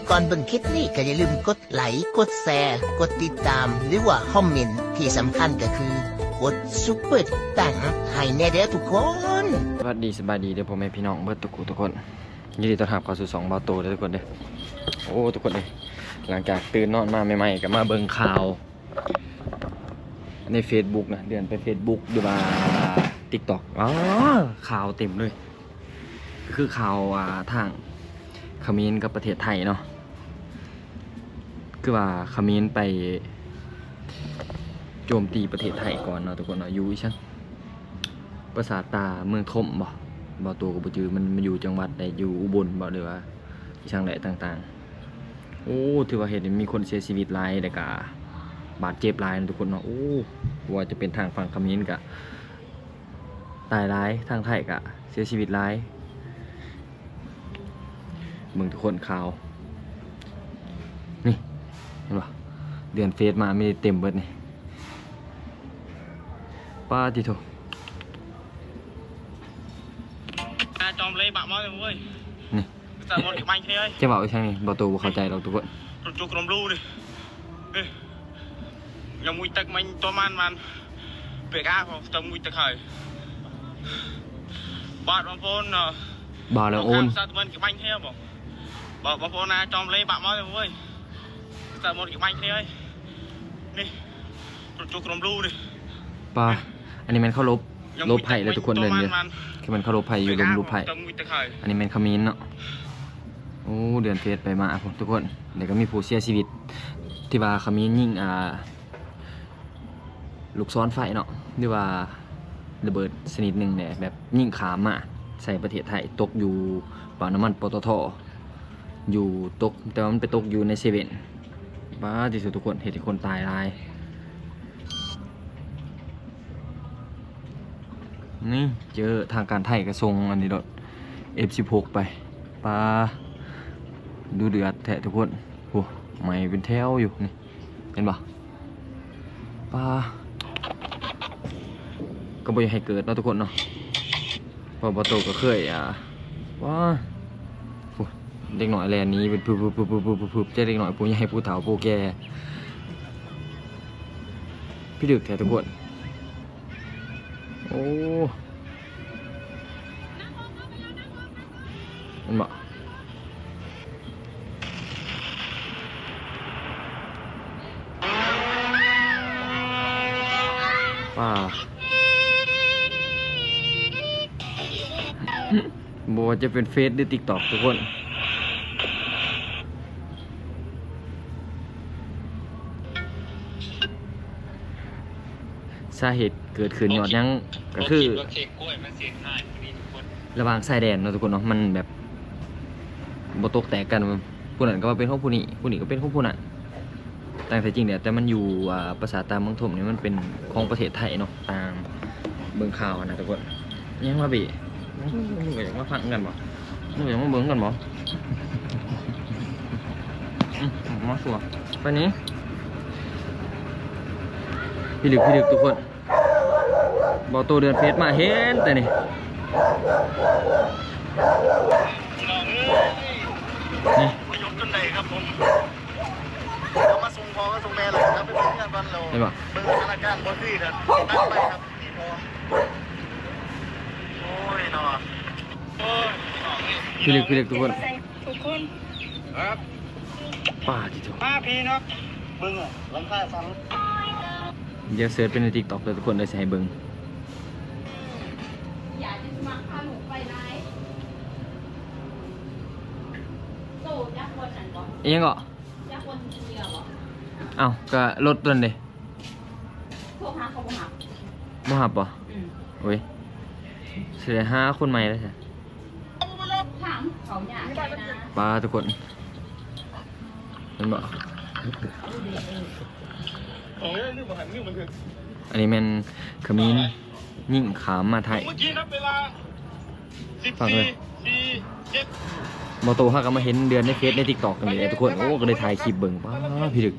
ກ່ອນເບິ່ງຄລິບນີ້ກໍຢ່າລືມກົດໄລ, ກົດແຊ, ກົດຕິດຕາມ ຫຼືວ່າຄອມເມັນ, ທີ່ສຳຄັນກໍຄືກົດຊຸບເປີຕັງໃຫ້ແດ່ເດີທຸກຄົນ. ສະຫວັດດີ ສະບາຍດີເດີພໍ່ແມ່ພີ່ນ້ອງເບິດທຸກຜູ້ທຸກຄົນ. ຍິນດີຕ້ອນຮັບເຂົ້າສູ່ຊ່ອງບ່າວໂຕເດີທຸກຄົນເດີ. ໂອ້ ທຸກຄົນເອີຍ ຫຼັງຈາກຕື່ນນອນມາໃໝ່ໆ ກໍມາເບິ່ງຂ່າວໃນເຟສບຸກນະ, ເລື່ອນໄປເຟສບຸກ ຫຼືວ່າຕິກຕັອກ ອ້າ ຂ່າວເຕັມເລີຍ. ກໍຄືຂ່າວ ອ່າ ທາງຂະເໝນກັບປະເທດໄທເນາະ, ຄືວ່າຂະເໝນໄປໂຈມຕີປະເທດໄທກ່ອນເນາະທຸກຄົນເນາະ, ຢູ່ອີ່ຫຍັງ ປາສາດຕາເມືອງຖົມບໍ ບ່າວໂຕກໍບໍ່ຈື່ ມັນ ມັນຢູ່ຈັງຫວັດໃດ ຢູ່ອຸບົນບໍ ຫຼືວ່າອີ່ຫຍັງແຫຼະຕ່າງໆ. ໂອ້ ຖືວ່າເຮັດໃຫ້ມີຄົນເສຍຊີວິດຫຼາຍ ແລ້ວກະບາດເຈັບຫຼາຍນະທຸກຄົນເນາະ. ໂອ້ ບໍ່ວ່າຈະເປັນທາງຝັ່ງຂະເໝນກະ ຕາຍຫຼາຍ, ທາງໄທກະເສຍຊີວິດຫຼາຍ. ເບິ່ງທຸກຄົນ ຂ່າວນີ້ ເຫັນບໍ່? ເລື່ອນເຟສມາມີເຕັມເບິດນີ້. ປາດຕິໂທ ອາ ຈອມເລບະມາເລີຍເວີຍ ນີ້ ສາມອນກັບມັນເລີຍ. ຈະເວົ້າອີ່ຫຍັງນີ້ ບ່າວໂຕບໍ່ເຂົ້າໃຈດອກທຸກຄົນ. ຣົດຈຸກລົມລູນີ້ ເອີ ຍັງມີຕັກມັນຕົວມັນມັນ ເປກາ ຈະມີຕັກໄຂ່ ບາດບາງຄົນເນາະ ບາດແລ້ວໂອນ ສາມອນກັບມັນເລີຍບໍ ບາດບາງຄົນນະ ຈອມເລບະມາເລີຍເວີຍ ສາມອນກັບມັນເລີຍ. ນີ້ ຣົດຈຸກລົມລູນີ້ ປາ ອັນນີ້ແມ່ນເຄົາລົບ ລົບໃຫ້ແລ້ວທຸກຄົນເດີ. ຄືແມ່ນເຄົາລົບໃຫ້ຢູ່ ລົມລົບໃຫ້. ອັນນີ້ແມ່ນຂະເໝນເນາະ. ໂອ້ ເລື່ອນເຟສໄປມາພຸ້ນທຸກຄົນ. ແລ້ວກໍມີຜູ້ເສຍຊີວິດ ທີ່ວ່າຂະເໝນຍິງ ອ່າ ລູກສອນໄຟເນາະ ຫຼືວ່າລະເບີດຊະນິດໜຶ່ງແຫຼະ ແບບຍິງຂ້າມມາໃສ່ປະເທດໄທ ຕົກຢູ່ປ້ຳນ້ຳມັນ ປຕທ ຢູ່ ຕົກ ແຕ່ວ່າມັນໄປຕົກຢູ່ໃນເຊເວັ່ນ. ປາດຕິໂທ ທຸກຄົນ ເຮັດໃຫ້ຄົນຕາຍຫຼາຍ. ນີ້ ເຈີທາງການໄທກໍສົ່ງອັນນີ້ໂລດ ເອັຟສິບຫົກ ໄປ. ປາ ດຸເດືອດແທ້ທຸກຄົນ. ໂອ້ ໄໝ້ເປັນແຖວຢູ່ນີ້ ເຫັນບໍ່? ປາ ກໍບໍ່ຢາກໃຫ້ເກີດເນາະທຸກຄົນເນາະ. ເພາະບ່າວໂຕກໍເຄີຍ ອ່າ ວ້າ ໂອ້ ເດັກນ້ອຍແລ່ນໜີເປັນພຶບໆໆໆ ຈັກເດັກນ້ອຍ ຜູ້ໃຫຍ່ ຜູ້ເຖົ້າ ຜູ້ແກ່ ພິລຶກແທ້ທຸກຄົນ. ໂອ້ ເຫັນບໍ່? ປາ ບໍ່ວ່າຈະເປັນເຟສ ຫຼື ຕິກຕັອກ ທຸກຄົນ ສາເຫດເກີດຂຶ້ນຍ້ອນຫຍັງ ກໍຄື ລະຫວ່າງຊາຍແດນເນາະທຸກຄົນເນາະ ມັນແບບບໍ່ຕົກແຕກກັນ ຜູ້ນັ້ນກໍວ່າເປັນຂອງຜູ້ນີ້ ຜູ້ນີ້ກໍເປັນຂອງຜູ້ນັ້ນ. ຕາມແທ້ຈິງແລ້ວ ແຕ່ມັນຢູ່ ອ່າ ປາສາດຕາເມືອງຖົມນີ້ ມັນເປັນຂອງປະເທດໄທເນາະ ຕາມເບິ່ງຂ່າວຫັ້ນນະທຸກຄົນ. ຍັງວ່າບີ ມຶງກໍຢາກມາຟັງກັນບໍ? ມຶງກໍຢາກມາເບິ່ງກັນບໍ? ອືມ ມາສັວ ໄປນີ້ ພິລຶກ ພິລຶກທຸກຄົນ. ບ່າວໂຕເດືອນເຟສມາເຫັນແຕ່ນີ້ ນີ້ ຢູ່ຈົນໄດ້ຄັບຜົມ ເອົາມາສົ່ງພໍ່ກັບສົ່ງແມ່ແລ້ວ ເອົາໄປເບິ່ງເຮືອນກ່ອນແລ້ວ ເຫັນບໍ່? ເບິ່ງສະຖານະການບໍ່ຄືກັນ ຕັດໄປຄັບ ນີ້ພໍ່ ໂອ້ຍເນາະ ໂອ້ຍ ພິລຶກ ພິລຶກທຸກຄົນ ທຸກຄົນ ປາດຕິໂທ ມາພີເນາະ ເບິ່ງ ຫຼັງຄາສັງ ດຽວເສີດໄປໃນຕິກຕັອກເດີທຸກຄົນ ດຽວຊິໃຫ້ເບິ່ງ. ອີ່ຫຍັງເກາະ? ເອົ້າ ກະລົດຕົວນັ້ນເດ ໂທຫາເຂົາບໍ່ຮັບ ບໍ່ຮັບບໍ? ອືມ ໂອ້ຍ ຊິໄດ້ຫາຄົນໃໝ່ແລ້ວຊະ. ປາ ທຸກຄົນ ເຫັນບໍ່? ອັນນີ້ແມ່ນຂະເໝນຍິງຂ້າມມາໄທ ຟັງເລີຍ. ບໍ່ໂຕຫາກໍມາເຫັນເດືອນໃນເຟສໃນຕິກຕັອກນີ້ແຫຼະທຸກຄົນ. ໂອ້ ກໍເລີຍຖ່າຍຄລິບເບິ່ງ ປາ ພິລຶກ.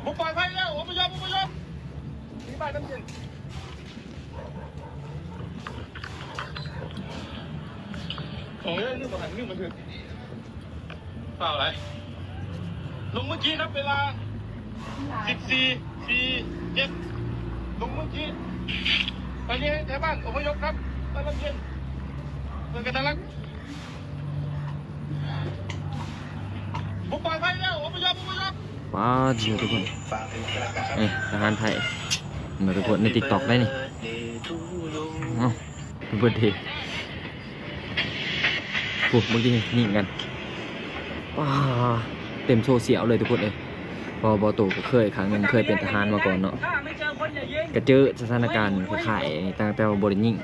ບໍ່ປອດໄພແລ້ວ ອົບພະຍົບ ອົບພະຍົບ ໜີໄປນ້ຳເຢັນ. ຂອງເລື່ອງນີ້ບໍ່ທັນ ນີ້ມັນຖືກ ຟ້າວຫຼາຍ ລົງມືຈີ່ ນັບເວລາ ສິບສີ່ ສີ່ ເຈັດ ລົງມືຈີ່ ຕອນນີ້ແຖວບ້ານອົບພະຍົບ ນັບ ຕານລຳເຢັນ ເມືອງກັນທະລັກ ບໍ່ປອດໄພແລ້ວ ອົບພະຍົບ ອົບພະຍົບ. ປາດ ເດີທຸກຄົນ ນີ້ທະຫານໄທ ມາທຸກຄົນ ໃນຕິກຕັອກໄດ໋ນີ້ ເອົ້າ ເບີດເດ ໂອ້ ເບິ່ງຕິ ຍິງກັນ ປາດ ເຕັມໂຊຊຽວເລີຍທຸກຄົນເອີຍ ເພາະວ່າບໍ່ໂຕກໍເຄີຍ ຄັ້ງໜຶ່ງເຄີຍເປັນທະຫານມາກ່ອນເນາະ ກະເຈີສະຖານະການຄ້າຍໆ ຕັ້ງແຕ່ວ່າບໍ່ໄດ້ຍິງ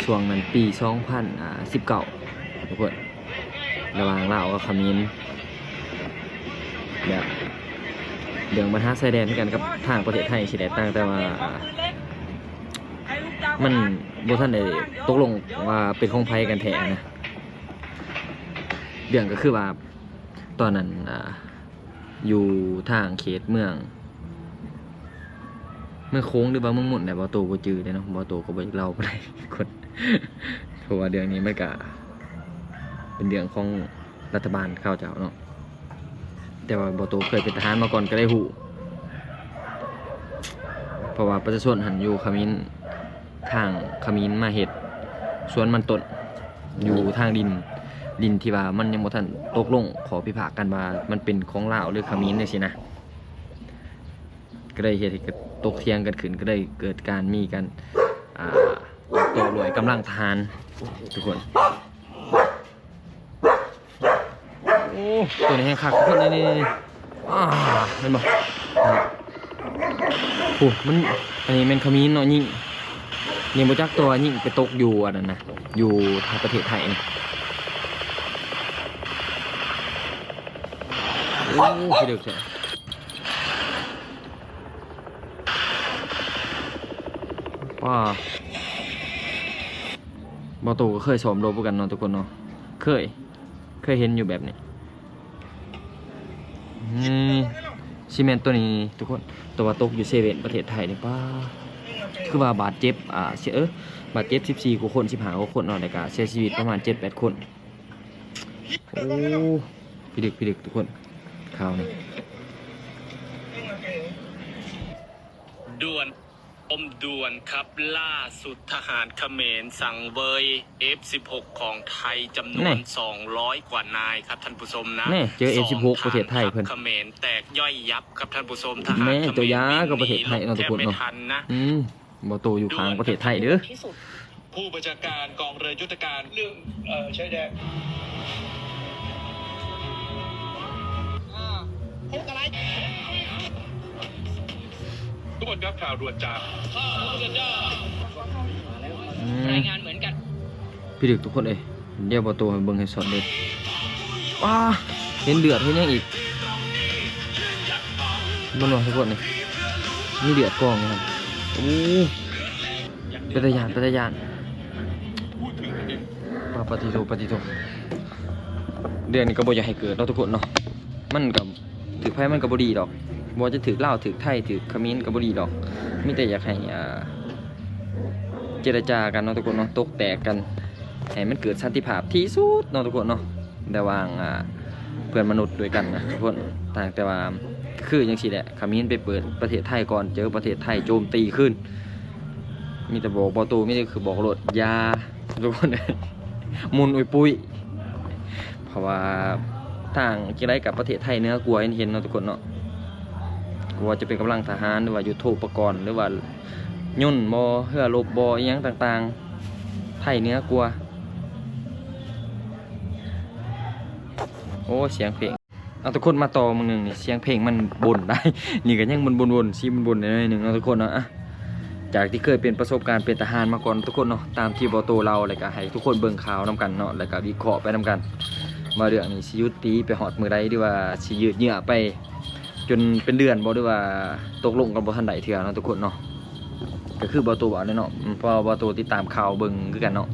ຊ່ວງນັ້ນປີສອງພັນສິບເກົ້າ ທຸກຄົນ ລະຫວ່າງລາວກັບຂະເໝນ ແບບເລື່ອງບັນຫາຊາຍແດນຄືກັນກັບທາງປະເທດໄທຊີ້ແຫຼະ ຕ່າງແຕ່ວ່າມັນບໍ່ທັນໄດ້ຕົກລົງວ່າເປັນຂອງໃຜກັນແທ້ນະ ເລື່ອງກໍຄືວ່າຕອນນັ້ນ ອ່າ ຢູ່ທາງເຂດເມືອງ ເມືອງໂຂງ ຫຼືວ່າເມືອງມົນແຫຼະ ບໍ່ໂຕບໍ່ຈື່ເດ້ເນາະ ບໍ່ໂຕກໍບໍ່ຢາກເລົ່າປານໃດ ຄົນ ເພາະວ່າເລື່ອງນີ້ມັນກະເປັນເລື່ອງຂອງລັດຖະບານເຂົາເຈົ້າເນາະ ແຕ່ວ່າບໍ່ໂຕເຄີຍເປັນທະຫານມາກ່ອນກໍໄດ້ຮູ້ ເພາະວ່າປະຊາຊົນຫັ້ນຢູ່ຂະເໝນ ທາງຂະເໝນມາເຮັດສວນມັນຕົ້ນ ຢູ່ທາງດິນ ດິນທີ່ວ່າມັນຍັງບໍ່ທັນຕົກລົງຂໍ້ພິພາກກັນວ່າມັນເປັນຂອງລາວ ຫຼືຂະເໝນ ຈັ່ງຊີ້ນະ ກໍເລີຍເຮັດໃຫ້ຕົກຖຽງກັນຂຶ້ນ ກໍເລີຍເກີດການມີການ ອ່າ ຕອບໂຕ້ດ້ວຍກຳລັງທະຫານ ທຸກຄົນ. ໂອ້ ໂຕນີ້ແຮງຄັກທຸກຄົນ ນີ້ໆໆ ອ່າ ເຫັນບໍ່ ໂອ້ ມັນ ອັນນີ້ແມ່ນຂະເໝນເນາະ ຍິງ ຍິງບໍ່ຈັກຕົວ ຍິງໄປຕົກຢູ່ອັນນັ້ນນະ ຢູ່ທາງປະເທດໄທນີ້ ໂອ້ ຄືເດິກແທ້ ປ້າ ບໍ່ໂຕກໍເຄີຍຊ້ອມລົບຄືກັນເນາະ ທຸກຄົນເນາະ ເຄີຍ ເຄີຍເຫັນຢູ່ແບບນີ້ ນີ້ ຊິແມ່ນໂຕນີ້ທຸກຄົນ ແຕ່ວ່າຕົກຢູ່ເຊເວັນປະເທດໄທນີ້ ປ້າ ຄືວ່າບາດເຈັບ ອ່າ ເສຍ ເອີ ບາດເຈັບສິບສີ່ກວ່າຄົນ ສິບຫ້າກວ່າຄົນເນາະ ແລ້ວກະເສຍຊີວິດປະມານເຈັດແປດຄົນ. ໂອ້ ພິລຶກ ພິລຶກ ທຸກຄົນ ຂ່າວນີ້ ດ່ວນ ໂອມ ດ່ວນຄັບ ລ່າສຸດທະຫານຂະເໝນສັງເຫວີຍ ເອັບສິບຫົກ ຂອງໄທຈຳນວນ ແນ່ ສອງຮ້ອຍກວ່ານາຍຄັບທ່ານຜູ້ຊົມນະ ແນ່ ເຈີ ເອັບສິບຫົກ ປະເທດໄທເພິ່ນ ຂະເໝນແຕກຍ່ອຍຍັບຄັບທ່ານຜູ້ຊົມ ທະຫານຂະເໝນ ແນ່ ເຈົ້າຢາກໍປະເທດໄທເນາະ ທຸກຄົນເນາະ ແມ່ນລົບແທບບໍ່ທັນນະ ອືມ ບໍ່ໂຕຢູ່ຂ້າງປະເທດໄທເດີ ຜູ້ບັນຊາການກອງເຮືອຍຸດທະການ ເລື່ອງ ເອີ ຊາຍແດນ ອ່າ ພວກອາໄລ ທຸກຄົນຄັບ ຂ່າວດ່ວນຈາກ ອືມ ລາຍງານເໝືອນກັນ ພິລຶກທຸກຄົນເອີຍ ດຽວບໍ່ໂຕໃຫ້ເບິ່ງໃຫ້ສອດເລີຍ ປ້າ ເຫັນເລືອດເຫັນຫຍັງອີກ ເບິ່ງເນາະທຸກຄົນນີ້ ມີເລືອດກອງຢູ່ຫັ້ນ ໂອ້ ເປັນຕາຢ້ານ ເປັນຕາຢ້ານ ປາ ປາຕິໂທ ປາຕິໂທ ເລື່ອງນີ້ກໍບໍ່ຢາກໃຫ້ເກີດເນາະທຸກຄົນເນາະ ມັນກໍຖືກໃຜມັນກໍບໍ່ດີດອກ ບໍ່ວ່າຈະຖືກລາວ ຖືກໄທ ຖືກຂະເໝນກໍບໍ່ດີດອກ ມີແຕ່ຢາກໃຫ້ ອ່າ ເຈລະຈາກັນເນາະທຸກຄົນເນາະ ຕົກແຕກກັນ ໃຫ້ມັນເກີດສັນຕິພາບທີ່ສຸດເນາະທຸກຄົນເນາະ ລະຫວ່າງ ອ່າ ເພື່ອນມະນຸດດ້ວຍກັນນະທຸກຄົນ ຕ່າງແຕ່ວ່າຄືຈັ່ງຊີ້ແຫຼະ ຂະເໝນໄປເປີດປະເທດໄທກ່ອນ ເຈີປະເທດໄທໂຈມຕີຄືນ ມີແຕ່ບອກບໍ່ໂຕ ມີແຕ່ຄືບອກໂລດ ຢ່າ ທຸກຄົນເອີຍ ໝຸ່ນອຸຍປຸ້ຍ ເພາະວ່າທາງຈັ່ງໃດກັບປະເທດໄທເໜືອກວ່າ ເຫັນເນາະທຸກຄົນເນາະ ບໍ່ວ່າຈະເປັນກຳລັງທະຫານ ຫຼືວ່າຍຸດໂທປະກອນ ຫຼືວ່າຍົນບໍ ເຮືອລົບບໍ ອີ່ຫຍັງຕ່າງໆ ໄທເໜືອກວ່າ ໂອ້ ສຽງເພງ ເອົາ ທຸກຄົນມາຕໍ່ມື້ໜຶ່ງນີ້ ສຽງເພງມັນບົນໄດ໋ ນີ້ກໍຍັງບົນໆ ຊິບົນໆ ໜ້ອຍໜຶ່ງເນາະທຸກຄົນເນາະ ອະ ຈາກທີ່ເຄີຍເປັນປະສົບການເປັນທະຫານມາກ່ອນທຸກຄົນເນາະ ຕາມທີ່ບໍ່ໂຕເລົ່າ ແລ້ວກໍໃຫ້ທຸກຄົນເບິ່ງຂ່າວນຳກັນເນາະ ແລ້ວກໍວິເຄາະໄປນຳກັນ ວ່າເລື່ອງນີ້ຊິຢຸດຕີໄປຮອດມື້ໃດ ຫຼືວ່າຊິຍືດເຍື້ອໄປຈົນເປັນເດືອນບໍ ຫຼືວ່າຕົກລົງກັນບໍ່ທັນໄດ້ເທື່ອເນາະທຸກຄົນເນາະ ກໍຄືບໍ່ໂຕເວົ້າແຫຼະເນາະ ເພາະວ່າບໍ່ໂຕຕິດຕາມຂ່າວເບິ່ງຄືກັນເນາະ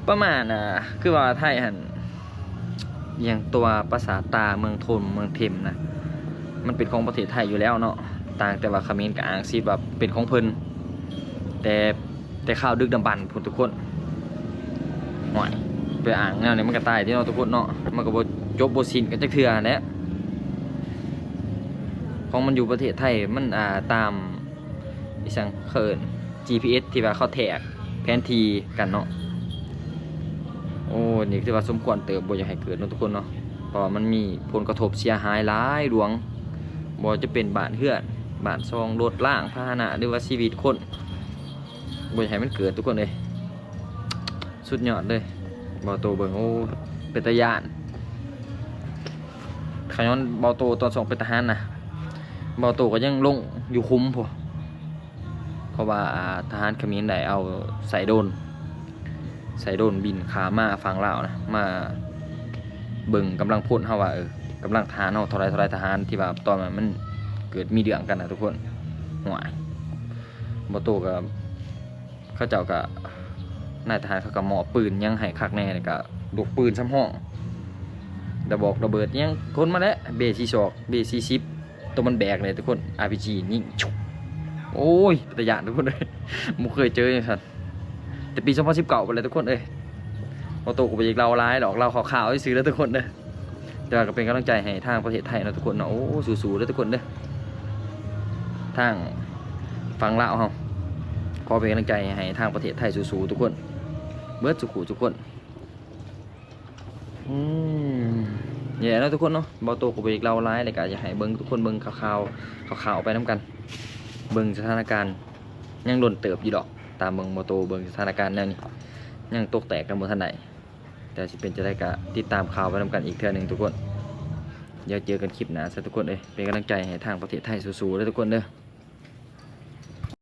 ປະມານ ອ່າ ຄືວ່າໄທຫັ້ນ ອີ່ຫຍັງຕົວະ ປາສາດຕາ ເມືອງໂທນ ເມືອງເທັມນະ ມັນເປັນຂອງປະເທດໄທຢູ່ແລ້ວເນາະ ຕ່າງແຕ່ວ່າຂະເໝນກໍອ້າງສິດວ່າເປັນຂອງເພິ່ນ ແຕ່ ແຕ່ຄາວດຶກດຳບັນພຸ້ນທຸກຄົນ ໂອ້ຍ ໄປອ້າງແນວນີ້ມັນກໍຕາຍຕິເນາະທຸກຄົນເນາະ ມັນກໍບໍ່ຈົບບໍ່ສິ້ນກັນຈັກເທື່ອຫັ້ນແຫຼະ. ຂອງມັນຢູ່ປະເທດໄທ ມັນ ອ່າ ຕາມ ອີ່ຫຍັງ ເຂົາເອີ້ນ ຈີພີເອັສ ທີ່ວ່າເຂົາແທກແຜນທີ່ກັນເນາະ. ໂອ້ ນີ້ຖືວ່າສົມຄວນເຕີບ ບໍ່ຢາກໃຫ້ເກີດເນາະທຸກຄົນເນາະ ເພາະວ່າມັນມີຜົນກະທົບເສຍຫາຍຫຼາຍຫຼວງ ບໍ່ວ່າຈະເປັນບ້ານເຮືອນ ບ້ານຊ່ອງ ລົດລາງພາຫະນະ ຫຼືວ່າຊີວິດຄົນ ບໍ່ຢາກໃຫ້ມັນເກີດທຸກຄົນເອີຍ. ສຸດຍອດເລີຍ ເບົາໂຕເບິ່ງ ໂອ້ ເປັນຕາຢ້ານ. ຂະຍ້ອນເບົາໂຕຕອນຊ່ວງເປັນທະຫານນະ ເບົາໂຕກໍຍັງລົງຢູ່ຂຸມພຸ້ນ ເພາະວ່າ ອ່າ ທະຫານຂະເໝນໄດ້ເອົາໃສ່ໂດຣນ ໃສ່ໂດຣນບິນຂ້າມມາຝັ່ງລາວນະ ມາເບິ່ງກຳລັງພົນເຮົາວ່າ ເອີ ກຳລັງທະຫານເຮົາເທົ່າໃດໆ ທະຫານທີ່ວ່າຕອນນັ້ນມັນເກີດມີເລື່ອງກັນນະທຸກຄົນ. ໂອ້ຍ ເບົາໂຕກໍ ເຂົາເຈົ້າກໍ ນາຍທະຫານເຂົາກໍມອບປືນຫຍັງໃຫ້ຄັກແນ່ ແລ້ວກໍລູກປືນສຳຮອງ ດະບອກລະເບີດຫຍັງ ຂົນມາແຫຼະ ເບສີ່ສອກ ເບສີ່ສິບ ໂຕມັນແບກເລີຍທຸກຄົນ ອາຣ໌ພີຈີຍິງ ໂອ້ຍ ເປັນຕາຢ້ານທຸກຄົນເອີຍ ບໍ່ເຄີຍເຈີຈັ່ງຊັ້ນ ແຕ່ປີສອງພັນສິບເກົ້າພຸ້ນແຫຼະທຸກຄົນເອີຍ. ເບົາໂຕກໍບໍ່ຢາກເລົ່າຫຼາຍດອກ ເລົ່າຄ່າວໆຊື່ໆເດີທຸກຄົນເດີ. ແຕ່ວ່າກໍເປັນກຳລັງໃຈໃຫ້ທາງປະເທດໄທເນາະທຸກຄົນເນາະ ໂອ້ ສູ້ໆເດີທຸກຄົນເດີ ທາງຝັ່ງລາວເຮົາ ຂໍເປັນກຳລັງໃຈໃຫ້ທາງປະເທດໄທສູ້ໆທຸກຄົນ ເບິດສູ່ຄູ່ທຸກຄົນ. ອືມ ນີ້ແຫຼະເນາະທຸກຄົນເນາະ ເບົາໂຕກໍບໍ່ຢາກເລົ່າຫຼາຍ ແລ້ວກໍຢາກໃຫ້ເບິ່ງ ທຸກຄົນເບິ່ງຂ່າວໆ ຂ່າວໆໄປນຳກັນ ເບິ່ງສະຖານະການ ຍັງດົນເຕີບຢູ່ດອກ ຕາມເບິ່ງ ເບົາໂຕເບິ່ງສະຖານະການແນວນີ້ ຍັງຕົກແຕກກັນບໍ່ທັນໄດ້. ແຕ່ຊິເປັນຈັ່ງໃດກໍຕິດຕາມຂ່າວໄປນຳກັນອີກເທື່ອໜຶ່ງທຸກຄົນ. ດຽວເຈີກັນຄລິບໜ້າຊະທຸກຄົນເອີຍ. ເປັນກຳລັງໃຈໃຫ້ທາງປະເທດໄທສູ້ໆເດີທຸກຄົນເດີ.